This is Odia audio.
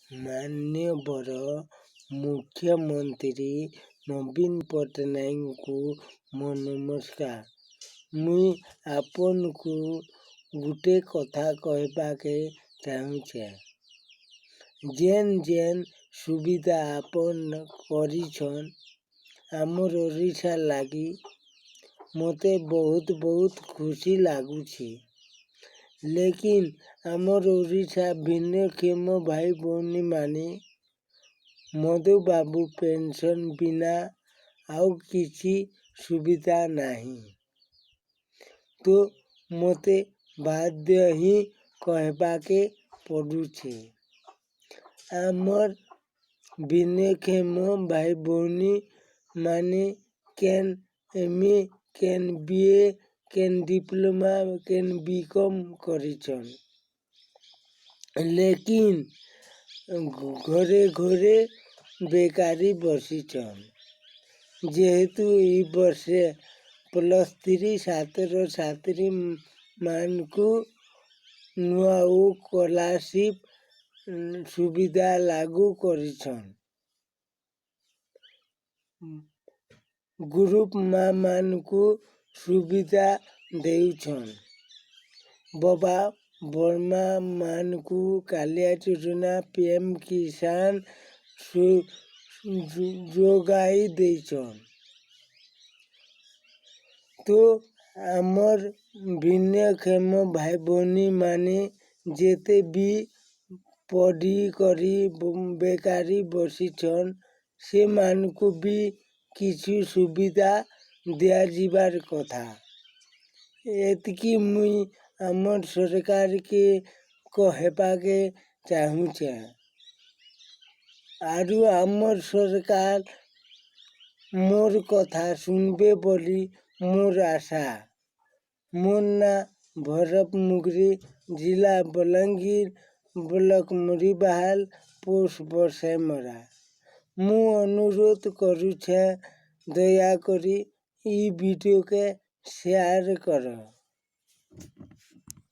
ମାନ୍ୟବର ମୁଖ୍ୟମନ୍ତ୍ରୀ ନବୀନ ପଟ୍ଟନାୟକଙ୍କୁ ମୋ ନମସ୍କାର। ମୁଇଁ ଆପଣଙ୍କୁ ଗୁଟେ କଥା କହିବାକେ ଚାହୁଁଛେ। ଯେନ୍ ଯେନ୍ ସୁବିଧା ଆପଣ କରିଛନ୍ ଆମର୍ ଓଡ଼ିଶା ଲାଗି, ମୋତେ ବହୁତ ବହୁତ ଖୁସି ଲାଗୁଛି। ଲେକିନ୍ ଆମର୍ ଓଡ଼ିଶା ଭିନ୍ନକ୍ଷମ ଭାଇ ଭଉଣୀମାନେ ମଧୁବାବୁ ପେନ୍ସନ୍ ବିନା ଆଉ କିଛି ସୁବିଧା ନାହିଁ। ତ ମୋତେ ବାଧ୍ୟ ହିଁ କହିବାକେ ପଡ଼ୁଛେ। ଆମର୍ ଭିନ୍ନକ୍ଷମ ଭାଇ ଭଉଣୀ ମାନେ କେନ୍ ଏମ୍.ଏ., କେନ୍ ବି.ଏ., କେନ୍ ଡିପ୍ଲୋମା, କେନ୍ ବି.କମ୍ କରିଛନ୍। ଲେକିନ୍ ଘରେ ଘରେ ବେକାରୀ ବସିଛନ୍। ଯେହେତୁ ଇ ବର୍ଷେ +3 ଛାତ୍ରଛାତ୍ରୀ ମାନଙ୍କୁ ନୂଆ ଓ ସ୍କଲାରସିପ୍ ସୁବିଧା ଲାଗୁ କରିଛନ୍। ଗ୍ରୁପ୍ ମା ମାନଙ୍କୁ ସୁବିଧା ଦେଉଛନ୍। ବବା ବର୍ମା ମାନଙ୍କୁ କାଳିଆ ଯୋଜନା, ପି.ଏମ୍. କିଷାନ ଯୋଗାଇ ଦେଇଛନ୍। ତ ଆମର୍ ଭିନ୍ନକ୍ଷମ ଭାଇ ଭଉଣୀମାନେ ଯେତେ ବି ପଢ଼ିକରି ବେକାରୀ ବସିଛନ୍, ସେମାନଙ୍କୁ ବି କିଛି ସୁବିଧା ଦିଆଯିବାର୍ କଥା। ଏତ୍କି ମୁଇଁ ଆମର୍ ସରକାର୍କେ କହେବାକେ ଚାହୁଁଛେ। ଆରୁ ଆମର୍ ସରକାର୍ ମୋର୍ କଥା ଶୁନ୍ବେ ବୋଲି ମୋର୍ ଆଶା। ମୋର୍ ନାଁ ଭରତ ମୁଗ୍ରୀ, ଜିଲ୍ଲା ବଲାଙ୍ଗୀର, ବ୍ଲକ୍ ମୁରିବାହାଲ, ପୋଷ୍ଟ ବର୍ଷାମରା। ମୁଁ ଅନୁରୋଧ କରୁଛେଁ, ଦୟାକରି ଇ ଭିଡ଼ିଓକେ ସେୟାର କର।